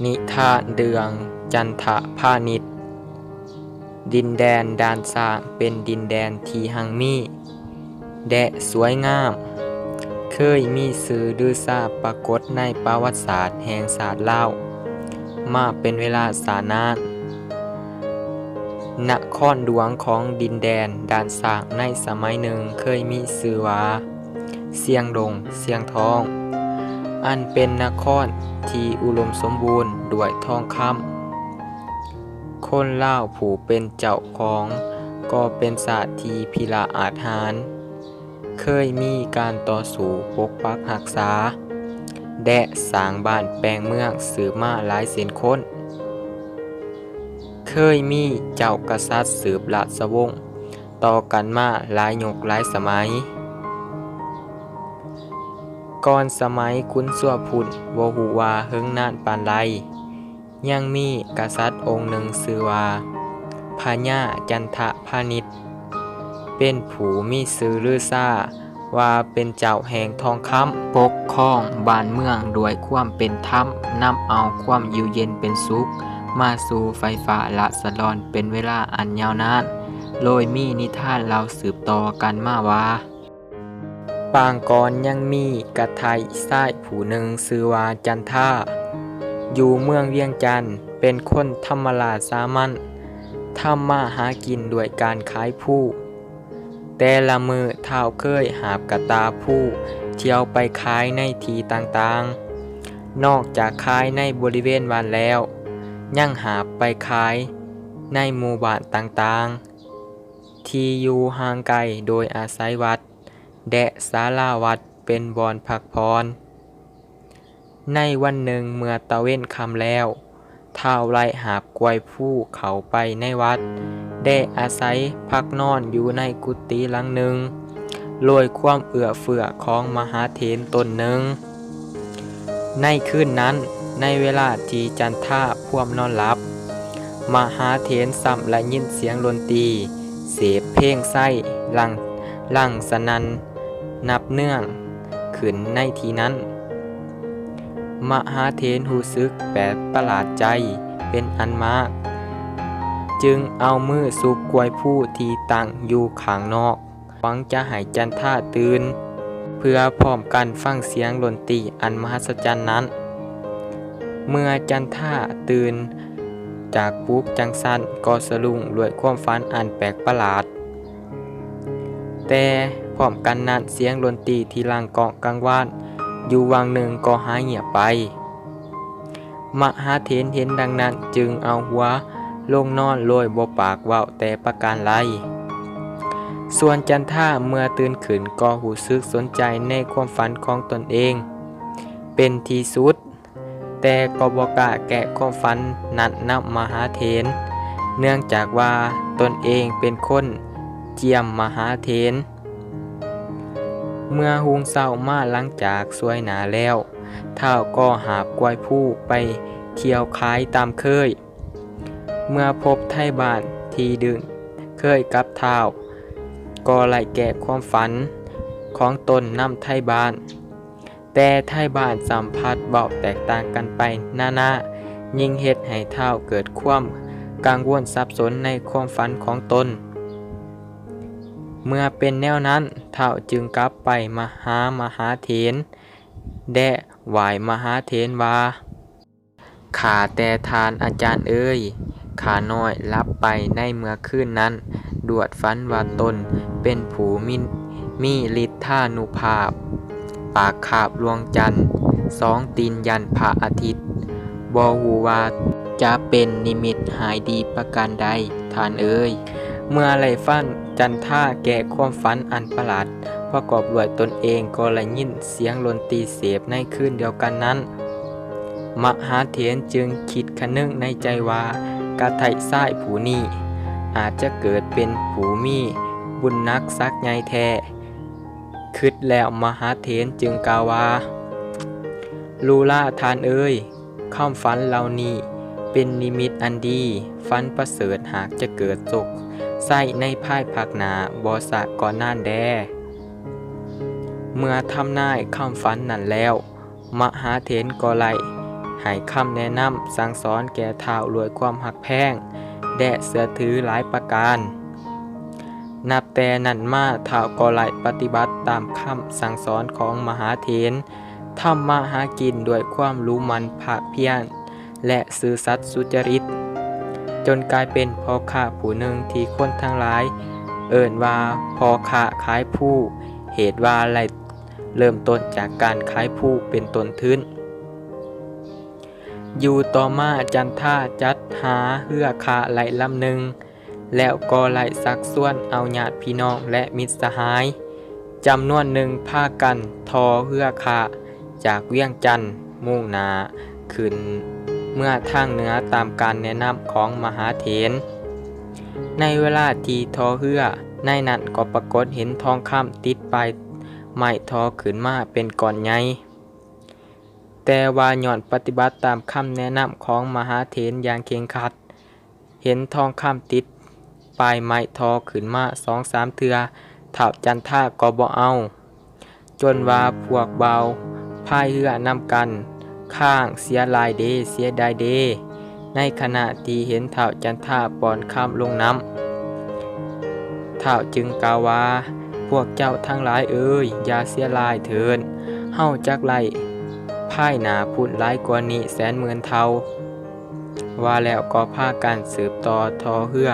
ນິທານເລື່ອງຈັນທະພານິດ. ດິນແດນດ່ານຊ້າງເປັນດິນແດນທີ່ຮັ່ງມີ ແລະ ສວຍງາມ, ເຄີຍມີຊື່ລືຊາປາກົດໃນປະຫວັດສາດແຫ່ງຊາດລາວມາເປັນເວລາຊ້ານານ. ນະຄອນຫຼວງຂອງດິນແດນດ່ານຊ້າງໃນສະໄໝໜຶ່ງເຄີຍມີຊື່ວ່າ ຊຽງດົງຊຽງທອງ, ອັນເປັນນະຄອນທີ່ອຸດົມສົມບູນດ້ວຍທອງຄຳ. ຄົນລາວຜູ້ເປັນເຈົ້າຂອງກໍເປັນຊາດທີ່ພິລະອາດຫານ, ເຄີຍມີການຕໍ່ສູ້ປົກປັກຮັກສາ ແລະ ສ້າງບ້ານແປງເມືອງສືບມາຫຼາຍເຊັ່ນຄົນ. ເຄີຍມີເຈົ້າກະສັດສືບລາຊະວົງຕໍ່ກັນມາຫຼາຍຍຸກຫຼາຍສະໄໝ. ກ່ອນສະໄໝຂຸນຊົ່ວພຸ້ນ ບໍ່ຮູ້ວ່າເຫິງນານປານໃດ, ຍັງມີກະສັດອົງໜຶ່ງຊື່ວ່າ ພະຍາຈັນທະພານິດ, ເປັນຜູ້ມີຊື່ລືຊາວ່າເປັນເຈົ້າແຫ່ງທອງຄຳ, ປົກຄອງບ້ານເມືອງດ້ວຍຄວາມເປັນທຳ, ນຳເອົາຄວາມຢູ່ເຢັນເປັນສຸກມາສູ່ໄຟຟ້າລາຊະດອນເປັນເວລາອັນຍາວນານ, ໂດຍມີນິທານເລົ່າສືບຕໍ່ກັນມາວ່າ ປາງກ່ອນຍັງມີກະໄທຊາຍຜູ້ໜຶ່ງຊື່ວ່າຈັນທາ, ຢູ່ເມືອງວຽງຈັນ, ເປັນຄົນທຳມະດາສາມັນ, ທຳມາຫາກິນດ້ວຍການຂາຍພູ. ແຕ່ລະມື້ທ້າວເຄີຍຫາບກະຕ່າພູທ່ຽວໄປຂາຍໃນທີ່ຕ່າງໆ, ນອກຈາກຂາຍໃນບໍລິເວນວັດແລ້ວ, ຍັງຫາບໄປຂາຍໃນໝູ່ບ້ານຕ່າງໆ ທີ່ຢູ່ຫ່າງໄກ, ໂດຍອາໄສວັດ ແລະ ສາລາວັດເປັນບ່ອນພັກຜ່ອນ. ໃນວັນໜຶ່ງເມື່ອຕາເວັນຄ່ຳແລ້ວ, ທ້າວໄດ້ຫາບກວຍພູເຂົ້າໄປໃນວັດ ແລະ ອາໄສພັກນອນຢູ່ໃນກຸຕິຫຼັງໜຶ່ງ ໂດຍຄວາມເອື້ອເຟື້ອຂອງມະຫາເຖນຕົນໜຶ່ງ. ໃນຄືນນັ້ນ, ໃນເວລາທີ່ຈັນທາພວມນອນຫຼັບ, ມະຫາເຖນຊ້ຳໄດ້ຍິນສຽງດົນຕີເສບເພງໄຊ ລັງ ລັງສະນັ່ນນັບເນື່ອງຂຶ້ນໃນທີ່ນັ້ນ. ມະຫາເຖນຮູ້ສຶກແປກປະຫຼາດໃຈເປັນອັນມາກ, ຈຶ່ງເອົາມືຊຸກກວຍພູທີ່ຕັ້ງຢູ່ຂ້າງນອກ ຫວັງຈະໃຫ້ຈັນທາຕື່ນ ເພື່ອພ້ອມກັນຟັງສຽງດົນຕີອັນມະຫັດສະຈັນນັ້ນ. ເມື່ອຈັນທາຕື່ນຈາກປຸກຈັ່ງຊັ້ນ ກໍສະດຸ້ງດ້ວຍຄວາມຝັນອັນແປກປະຫຼາດ. ແຕ່ພ້ອມກັນນັ້ນ, ສຽງດົນຕີທີ່ລັງກ້ອງກັງວານຢູ່ຫວ່າງໜຶ່ງກໍຫາຍງຽບໄປ. ມະຫາເຖນເຫັນດັ່ງນັ້ນຈຶ່ງເອົາຫົວລົງນອນໂດຍບໍ່ປາກເວົ້າແຕ່ປະການໃດ. ສ່ວນຈັນທາເມື່ອຕື່ນຂຶ້ນກໍຮູ້ສຶກສົນໃຈໃນຄວາມຝັນຂອງຕົນເອງເປັນທີ່ສຸດ, ແຕ່ກໍບໍ່ກ້າແກະຄວາມຝັນນັ້ນນຳມະຫາເຖນ, ເນື່ອງຈາກວ່າຕົນເອງເປັນຄົນຈຽມມະຫາເຖນ. ເມື່ອຮຸ່ງເຊົ້າມາຫຼັງຈາກສວຍໜ້າແລ້ວ, ທ້າວກໍຫາບກວຍພູໄປທ່ຽວຂາຍຕາມເຄີຍ. ເມື່ອພົບໄທບ້ານທີ່ດຶ້ງເຄີຍກັບທ້າວ, ກໍໄດ້ແກະຄວາມຝັນຂອງຕົນນຳໄທບ້ານ. ແຕ່ໄທບ້ານຊ້ຳພັດເວົ້າແຕກຕ່າງກັນໄປນານາ, ຍິ່ງເຮັດໃຫ້ທ້າວເກີດຄວາມກັງວົນສັບສົນໃນຄວາມຝັນຂອງຕົນ. ເມື່ອເປັນແນວນັ້ນ, ທ້າວຈຶ່ງກັບໄປມາຫາມະຫາເຖນ ແລະ ໄຫວ້ມະຫາເຖນວ່າ, ຂ້າແຕ່ທ່ານອາຈານເອີຍ, ຂ້ານ້ອຍຫຼັບໄປໃນເມື່ອຄືນນັ້ນ, ລວດຝັນວ່າຕົນເປັນຜູ້ມີ ມີລິດທານຸພາບ, ປາກຄາບດວງຈັນ, ສອງຕີນຢັນພະອາທິດ, ບໍ່ຮູ້ວ່າຈະເປັນນິມິດຮ້າຍດີປະການໃດ, ທ່ານເອີຍ. ເມື່ອໄດ້ຟັງຈັນທາແກະຄວາມຝັນອັນປະຫຼາດປະກອບດ້ວຍຕົນເອງ, ກໍໄດ້ຍິນສຽງດົນຕີເສບໃນຄືນດຽວກັນນັ້ນ. ມະຫາເຖນຈຶ່ງຄິດຄະນຶງໃນໃຈວ່າ, ກະໄທຊາຍຜູ້ນີ້ອາດຈະເກີດເປັນຜູ້ມີບຸນໜັກສັກໃຫຍ່ແທ້. ຄິດແລ້ວມະຫາເຖນຈຶ່ງກ່າວວ່າ, ລູລາທ່ານເອີຍ, ຄຳຝັນເຫຼົ່ານີ້ເປັນນິມິດອັນດີ, ຝັນປະເສີດຫາກຈະເກີດໂຊກໄຊໃນພາຍພາກໜ້າ, ບໍ່ຊ້າກໍນານແດ່. ເມື່ອທຳນາຍຄຳຝັນນັ້ນແລ້ວ, ມະຫາເຖນກໍໄດ້ ໃຫ້ຄຳແນະນຳສັ່ງສອນແກ່ທ້າວດ້ວຍຄວາມຮັກແພງ ແລະ ເຊື່ອຖືຫຼາຍປະການ. ນັບແຕ່ນັ້ນມາ ທ້າວກໍໄດ້ປະຕິບັດຕາມຄຳສັ່ງສອນຂອງມະຫາເຖນ, ທຳມາຫາກິນດ້ວຍຄວາມຫຼຸໝັ່ນພາກພຽນ ແລະ ຊື່ສັດສຸຈະລິດ, ຈົນກາຍເປັນພໍ່ຄ້າຜູ້ໜຶ່ງທີ່ຄົນທັງຫຼາຍເອີ້ນວ່າພໍ່ຄ້າຂາຍພູ, ເຫດວ່າໄດ້ເລີ່ມຕົ້ນຈາກການຂາຍພູເປັນຕົ້ນທຶນ. ຢູ່ຕໍ່ມາ ຈັນທາຈັດຫາເຮືອຂ້າໄດ້ລຳໜຶ່ງ, ແລ້ວກໍໄດ້ຊັກຊວນເອົາຍາດພີ່ນ້ອງ ແລະ ມິດສະຫາຍຈຳນວນໜຶ່ງພາກັນທໍ່ເຮືອຂ້າຈາກວຽງຈັນ ມຸ່ງໜ້າຂຶ້ນເມືອທາງເໜືອຕາມການແນະນຳຂອງມະຫາເຖນ. ໃນເວລາທີ່ທໍ່ເຮືອໃນນັ້ນກໍປາກົດເຫັນທອງຄຳຕິດປາຍໄມ້ທໍ່ຂຶ້ນມາເປັນກ້ອນໃຫຍ່. ແຕ່ວ່າຍ້ອນປະຕິບັດຕາມຄຳແນະນຳຂອງມະຫາເຖນຢ່າງເຄັ່ງຄັດ, ເຫັນທອງຄຳຕິດປາຍໄມ້ທໍ່ຂຶ້ນມາສອງສາມເທື່ອ, ທ້າວຈັນທາກໍບໍ່ເອົາ, ຈົນວ່າພວກບ່າວພາຍເຮືອນຳກັນຄ້າງເສຍຫຼາຍເດ, ເສຍດາຍເດ. ໃນຂະນະທີ່ເຫັນທ້າວຈັນທາປ້ອນຄຳລົງນ້ຳ, ທ້າວຈຶ່ງກ່າວວ່າ, ພວກເຈົ້າທັງຫຼາຍເອີຍ, ຢ່າເສຍຫຼາຍເຖີ້ນ, ເຮົາຈັກໄດ້ພາຍໜ້າພຸ້ນຫຼາຍກວ່ານີ້ແສນໝື່ນເທົ່າ. ວ່າແລ້ວກໍພາກັນສືບຕໍ່ທໍ່ເຮືອ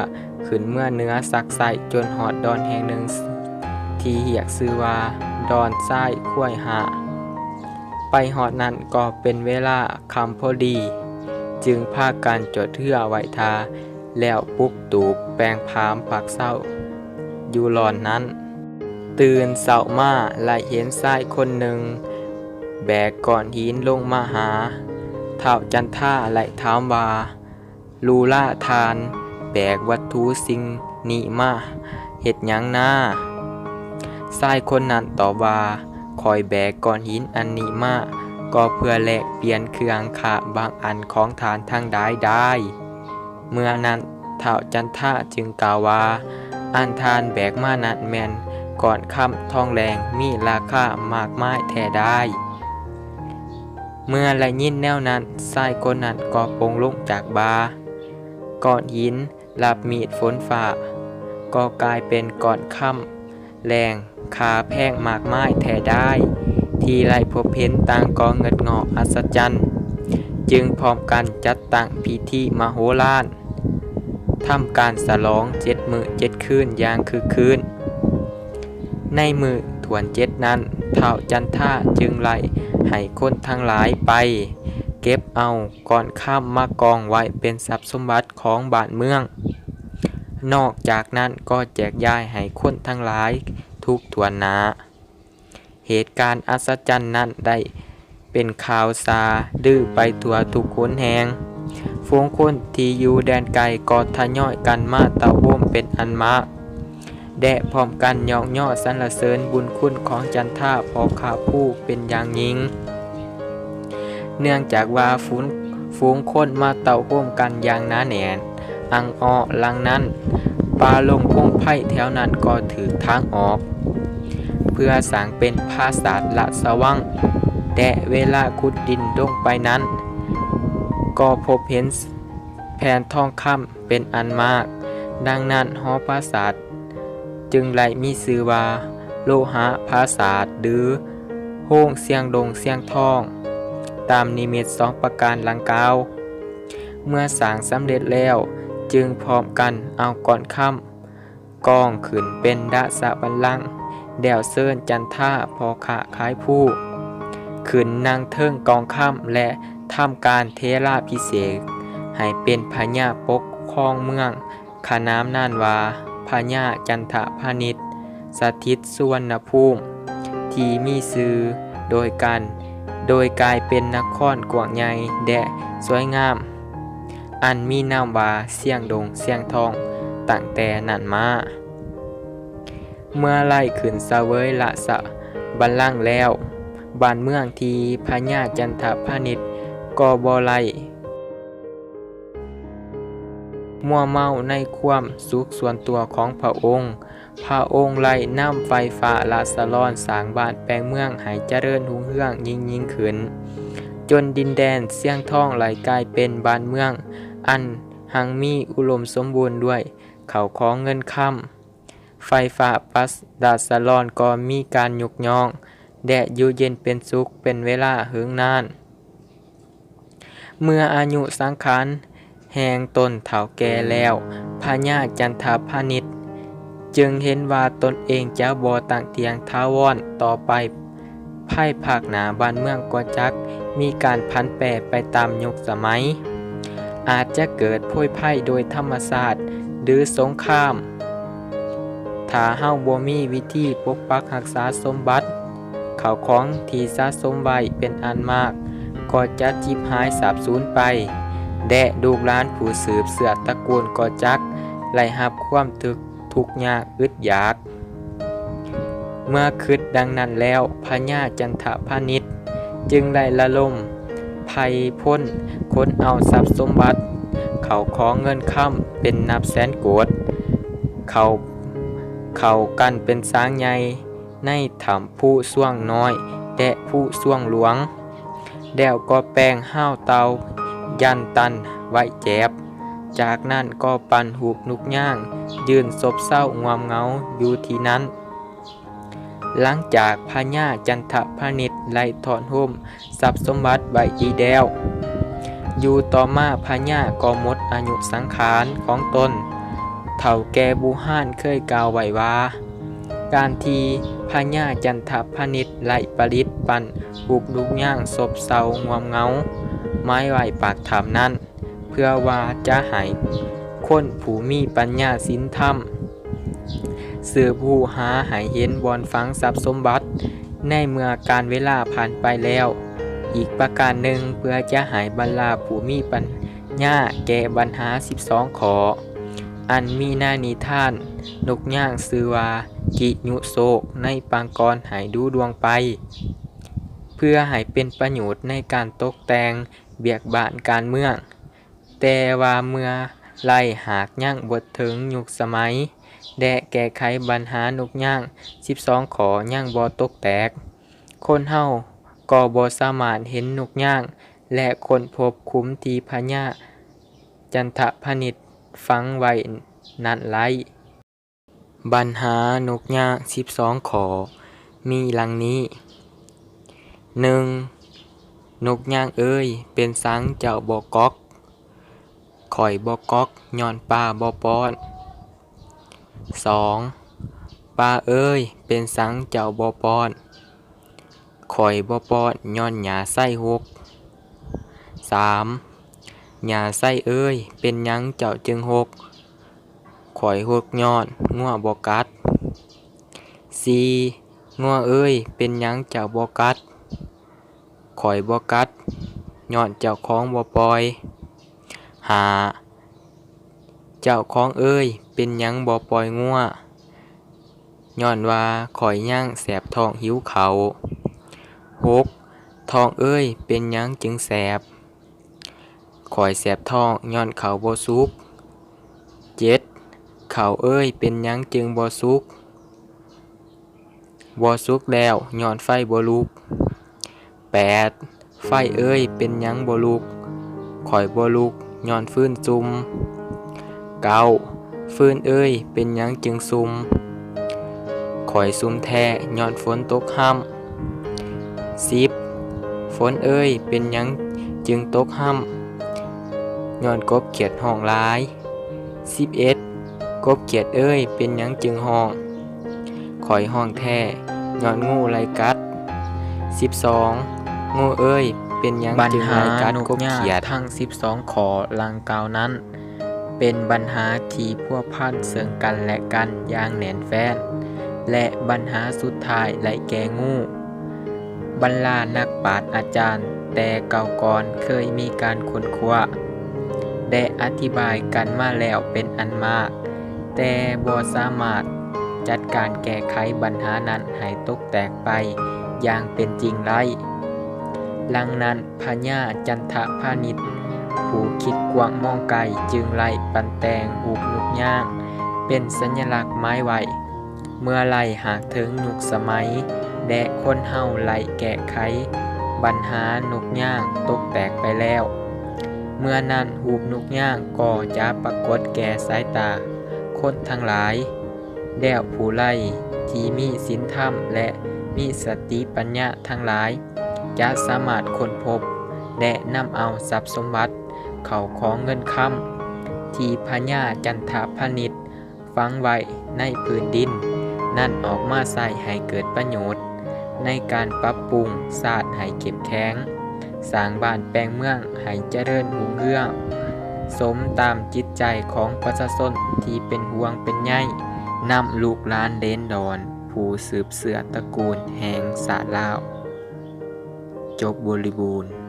ຂຶ້ນເມືອເໜືອຊັກໄຊຈົນຮອດດອນແຫ່ງໜຶ່ງທີ່ຮຽກຊື່ວ່າດອນຊາຍຄວາຍຫ້າ. ໄປຮອດນັ້ນກໍເປັນເວລາຄ່ຳພໍດີ, ຈຶ່ງພາກັນຈອດເຮືອໄວ້ຖ້າ ແລ້ວປຸກຕູບແປງຜາມພັກເຊົາຢູ່ບ່ອນນັ້ນ. ຕື່ນເຊົ້າມາໄດ້ເຫັນຊາຍຄົນໜຶ່ງແບກກ້ອນຫີນລົງມາຫາ. ທ້າວຈັນທາໄດ້ຖາມວ່າ, ລູລາທ່ານແບກວັດຖຸສິ່ງນີ້ມາເຮັດຫຍັງນາ? ຊາຍຄົນນັ້ນຕອບວ່າ, ຂ້ອຍແບກກ້ອນຫີນອັນນີ້ມາ ກໍເພື່ອແລກປ່ຽນເຄື່ອງຄ້າບາງອັນຂອງທ່ານທັງຫຼາຍດາຍ. ເມື່ອນັ້ນທ້າວຈັນທາຈຶ່ງກ່າວວ່າ, ອັນທ່ານແບກມານັ້ນແມ່ນກ້ອນຄຳທອງແດງມີລາຄາມາກມາຍແທ້ດາຍ. ເມື່ອໄດ້ຍິນແນວນັ້ນ, ຊາຍຄົນນັ້ນກໍປົງລົງຈາກບ່າ. ກ້ອນຫີນ ລັບມີດຝົນຟ້າ ກໍກາຍເປັນກ້ອນຄຳແດງຄ່າແພງມາກມາຍແທ້ດາຍ ທີ່ໄດ້ພົບເຫັນຕ່າງກໍເງິດງອກອັດສະຈັນ, ຈຶ່ງພ້ອມກັນຈັດຕັ້ງພິທີມະໂຫລານ ທຳການສະຫຼອງເຈັດມື້ເຈັດຄືນຢ່າງຄຶກຄື້ນ. ໃນມື້ຖ້ວນເຈັດນັ້ນ, ທ້າວຈັນທາຈຶ່ງໄດ້ໃຫ້ຄົນທັງຫຼາຍໄປເກັບເອົາ ກ້ອນຄຳມາກອງໄວ້ເປັນຊັບສົມບັດຂອງບ້ານເມືອງ. ນອກຈາກນັ້ນກໍແຈກຢາຍໃຫ້ຄົນທັງຫຼາຍທຸກຖ້ວນໜ້າ. ເຫດການອັດສະຈັນນັ້ນໄດ້ເປັນຂ່າວຊາລືໄປທົ່ວທຸກຫົນແຫ່ງ. ຝູງຄົນທີ່ຢູ່ແດນໄກກໍທະຍອຍກັນມາເຕົ້າໂຮມເປັນອັນມາກ. ແລະ ພ້ອມກັນຍ້ອງຍໍສັນລະເສີນບຸນຄຸນຂອງຈັນທາພໍ່ຄ້າພູເປັນຢ່າງຍິ່ງ. ເນື່ອງຈາກວ່າຝູງ ຝູງຄົນມາເຕົ້າໂຮມກັນຢ່າງໜາແໜ້ນ, ອັ່ງເອາະຫຼັງນັ້ນ, ປ່າລົງພົງໄພແຖວນັ້ນກໍຖືກຖາງອອກ ເພື່ອສ້າງເປັນປາສາດລາຊະວັງ. ແລະ ເວລາຂຸດດິນລົງໄປນັ້ນ, ກໍພົບເຫັນແຜ່ນທອງຄຳ ເປັນອັນມາກ. ດັ່ງນັ້ນ ຫໍປາສາດຈຶ່ງໄດ້ມີຊື່ວ່າ ໂລຫະປາສາດ ຫຼື ໂຮງຊຽງດົງຊຽງທອງ ຕາມນິມິດສອງປະການດັ່ງກ່າວ. ເມື່ອສ້າງສຳເລັດແລ້ວ, ຈຶ່ງພ້ອມກັນເອົາກ້ອນຄຳກອງຂຶ້ນເປັນລາຊະບັນລັງ, ແລ້ວເຊີນຈັນທາພໍ່ຄ້າຂາຍພູ ຂຶ້ນນັ່ງເທິງກອງຄຳ ແລະ ທຳການເທລາພິເສກໃຫ້ເປັນພະຍາປົກຄອງເມືອງ ຂະໜາມນາມວ່າພະຍາຈັນທະພານິດ ສະຖິດສຸວັນນະພູມ ທີ່ມີຊື່ໂດຍການ ໂດຍກາຍເປັນນະຄອນກວ້າງໃຫຍ່ ແລະ ສວຍງາມ ອັນມີນາມວ່າຊຽງດົງຊຽງທອງ ຕັ້ງແຕ່ນັ້ນມາ. ເມື່ອໄດ້ຂຶ້ນສະເຫວີຍລາຊະບັນລັງແລ້ວ, ບ້ານເມືອງທີ່ພະຍາຈັນທະພານິດກໍບໍ່ໄດ້ມົວເມົາໃນຄວາມສຸກສ່ວນຕົວຂອງພະອົງ. ພະອົງໄດ້ນຳໄຟຟ້າລາຊະລອນສ້າງບ້ານແປງເມືອງໃຫ້ຈະເລີນຮຸ່ງເຮືອງຍິ່ງໆຂຶ້ນ. ເທ ຈົນດິນແດນຊຽງທອງໄຫຼກາຍເປັນບ້ານເມືອງອັນຮັ່ງມີອຸດົມສົມບູນດ້ວຍເຂົ້າຂອງເງິນຄຳ. ໄຟຟ້າປາສາດສະຫຼອນກໍມີການຍົກຍ້ອງ ແລະ ຢູ່ເຢັນເປັນສຸກເປັນເວລາເຫິງນານ. ເມື່ອອາຍຸສັງຂານແຫ່ງຕົນເຖົ້າແກ່ແລ້ວ, ພະຍາຈັນທະພານິດຈຶ່ງເຫັນວ່າຕົນເອງຈະບໍ່ຕັ້ງຕຽງຖາວອນຕໍ່ໄປ. ພາຍພາກໜ້າບ້ານເມືອງກໍຈັກມີການຜັນແປໄປຕາມຍຸກສະໄໝ, ອາດຈະເກີດໂພຍໄພໂດຍທຳມະຊາດ ຫຼື ສົງຄາມ. ຖ້າເຮົາບໍ່ມີວິທີປົກປັກຮັກສາສົມບັດ, ເຂົ້າຂອງທີ່ສະສົມໄວ້ເປັນອັນມາກກໍຈະຈິບຫາຍສາບສູນໄປ ແລະ ລູກຫຼານຜູ້ສືບເຊື້ອຕະກູນກໍຈັກໄດ້ຮັບຄວາມທຸກ ທຸກຍາກອຶດຢາກ. ເມື່ອຄິດດັ່ງນັ້ນແລ້ວ, ພະຍາຈັນທະພານິດຈຶ່ງໄດ້ລະດົມໄພພົນຂົນເອົາຊັບສົມບັດ, ເຂົ້າຂອງເງິນຄຳເປັນນັບແສນໂກດ, ເຂົ້າ ເຂົ້າກັ້ນເປັນສາງໃຫຍ່ໃນຖ້ຳພູຊວງນ້ອຍ ແລະ ພູຊວງຫຼວງ. ແລ້ວກໍແປງຮາວເຕົ່າຢັນຕັນໄວ້ແຈບ. ຈາກນັ້ນກໍປັ້ນຮູບນົກຍາງຢືນສົບເຊົາງວມເຫງົາຢູ່ທີ່ນັ້ນ. ຫຼັງຈາກພະຍາຈັນທະພານິດໄດ້ທ້ອນໂຮມຊັບສົມບັດໄວ້ດີແລ້ວ, ຢູ່ຕໍ່ມາພະຍາກໍໝົດອາຍຸສັງຂານຂອງຕົນ. ເຖົ້າແກ່ບູຮານເຄີຍກ່າວໄວ້ວ່າ, ການທີ່ພະຍາຈັນທະພານິດໄດ້ປະດິດປັ້ນຮູບນົກຍາງສົບເຊົາງວມເຫງົາ ໝາຍໄວ້ປາກຖ້ຳນັ້ນ ເພື່ອວ່າຈະໃຫ້ຄົນຜູ້ມີປັນຍາສິນທຳສືບຮູ້ຫາໃຫ້ເຫັນບ່ອນຝັງຊັບສົມບັດໃນເມື່ອການເວລາຜ່ານໄປແລ້ວ. ອີກປະການໜຶ່ງ, ເພື່ອຈະໃຫ້ບັນດາຜູ້ມີປັນຍາແກ້ບັນຫາສິບສອງຂໍ້ ອັນມີໃນນິທານນົກຍາງຊື່ວ່າກິຍຸໂຊກໃນປາງກ່ອນໃຫ້ດູດວງໄປ ເພື່ອໃຫ້ເປັນປະໂຫຍດໃນການຕົກແຕ່ງວຽກບ້ານການເມືອງ. ແຕ່ວ່າເມື່ອໄລ່ຫາກຍັງບໍ່ເຖິງຍຸກສະໄໝ ແລະ ແກ້ໄຂບັນຫານົກຍາງສິບສອງຂໍ້ຍັງບໍ່ຕົກແຕກ, ຄົນເຮົາກໍບໍ່ສາມາດເຫັນນົກຍາງ ແລະ ຄົ້ນພົບຂຸມທີ່ພະຍາຈັນທະພານິດຝັງໄວ້ນັ້ນໄດ້. ບັນຫານົກຍາງສິບສອງຂໍ້ມີດັ່ງນີ້. ໜຶ່ງ, ນົກຍາງເອີຍ, ເປັນຫຍັງເຈົ້າບໍ່ກອກ? ຂ້ອຍບໍ່ກອກຍ້ອນປາບໍ່ປ້ອນ. ສອງ, ປາເອີຍ, ເປັນຫຍັງເຈົ້າບໍ່ປ້ອນ? ຂ້ອຍບໍ່ປ້ອນຍ້ອນຫຍ້າໄຊຫົກ. ສາມ, ຫຍ້າໄຊເອີຍ, ເປັນຫຍັງເຈົ້າຈຶ່ງຫົກ? ຂ້ອຍຫົກຍ້ອນງົວບໍ່ກັດ. ສີ່, ງົວເອີຍ, ເປັນຫຍັງເຈົ້າບໍ່ກັດ? ຂ້ອຍບໍ່ກັດຍ້ອນເຈົ້າຂອງບໍ່ປ່ອຍ. ຫ້າ, ເຈົ້າຂອງເອີຍ, ເປັນຫຍັງບໍ່ປ່ອຍງົວ? ຍ້ອນວ່າຂ້ອຍຍັງແສບທ້ອງຫິວເຂົ້າ. ຫົກ, ທ້ອງເອີຍ, ເປັນຫຍັງຈຶ່ງແສບ? ຂ້ອຍແສບທ້ອງຍ້ອນເຂົ້າບໍ່ສຸກ. ເຈັດ, ເຂົ້າເອີຍ, ເປັນຫຍັງຈຶ່ງບໍ່ສຸກ? ບໍ່ສຸກແລ້ວຍ້ອນໄຟບໍ່ລຸກ. ແປດ, ໄຟເອີຍ, ເປັນຫຍັງບໍ່ລຸກ? ຂ້ອຍບໍ່ລຸກຍ້ອນຟືນຊຸ່ມ. ເກົ້າ, ຟືນເອີຍ, ເປັນຫຍັງຈຶ່ງຊຸ່ມ? ຂ້ອຍຊຸ່ມແທ້ຍ້ອນຝົນຕົກຮຳ. ສິບ, ຝົນເອີຍ, ເປັນຫຍັງຈຶ່ງຕົກຮຳ? ຍ້ອນກົບຂຽດຮ້ອງຫຼາຍ. ສິບເອັດ, ກົບຂຽດເອີຍ, ເປັນຫຍັງຈຶ່ງຮ້ອງ? ຂ້ອຍຮ້ອງແທ້ຍ້ອນງູໄລ່ກັດ. ສິບສອງ, ງູເອີຍ, ເປັນຫຍັງຈຶ່ງໄລ່ກັດກົບຂຽດ? ບັນຫານົກຍາງທັງສິບສອງຂໍ້ດັ່ງກ່າວນັ້ນ ເປັນບັນຫາທີ່ພົວພັນເຊິ່ງກັນແລະກັນຢ່າງແໜ້ນແຟ້ນ ແລະ ບັນຫາສຸດທ້າຍໄດ້ແກ່ງູ. ບັນດານັກປາດອາຈານແຕ່ເກົ່າກ່ອນເຄີຍມີການຄົ້ນຄວ້າ ແລະ ອະທິບາຍກັນມາແລ້ວເປັນອັນມາກ, ແຕ່ບໍ່ສາມາດຈັດການແກ້ໄຂບັນຫານັ້ນໃຫ້ຕົກແຕກໄປຢ່າງເປັນຈິງໄດ້. ດັ່ງນັ້ນ, ພະຍາຈັນທະພານິດ ຜູ້ຄິດກວ້າງມອງໄກ ຈຶ່ງໄດ້ປັ້ນແຕ່ງຮູບນົກຍາງເປັນສັນຍະລັກໝາຍໄວ້. ເມື່ອໄລ່ຫາກເຖິງຍຸກສະໄໝ ແລະ ຄົນເຮົາໄລ່ແກ້ໄຂ ບັນຫານົກຍາງຕົກແຕກໄປແລ້ວ. ເມື່ອນັ້ນຮູບນົກຍາງກໍຈະປາກົດແກ່ສາຍຕາຄົນທັງຫຼາຍ, ແລ້ວຜູ້ໄລ່ທີ່ມີສິນທຳ ແລະ ມີສະຕິປັນຍາທັງຫຼາຍ ຈະສາມາດຄົ້ນພົບ ແລະ ນຳເອົາຊັບສົມບັດ ເຂົ້າຂອງເງິນຄຳ ທີ່ພະຍາຈັນທະພານິດຝັງໄວ້ໃນພື້ນດິນນັ້ນ ອອກມາໃຊ້ໃຫ້ເກີດປະໂຫຍດ ໃນການປັບປຸງຊາດໃຫ້ເຂັ້ມແຂງ, ສ້າງບ້ານແປງເມືອງໃຫ້ຈະເລີນຮຸ່ງເຮືອງ, ສົມຕາມຈິດໃຈຂອງປະຊາຊົນທີ່ເປັນຫ່ວງເປັນໃຍນຳລູກຫຼານເລນດອນ ຜູ້ສືບເຊື້ອຕະກູນແຫ່ງຊາດລາວ. ຈົບບໍລິບູນ.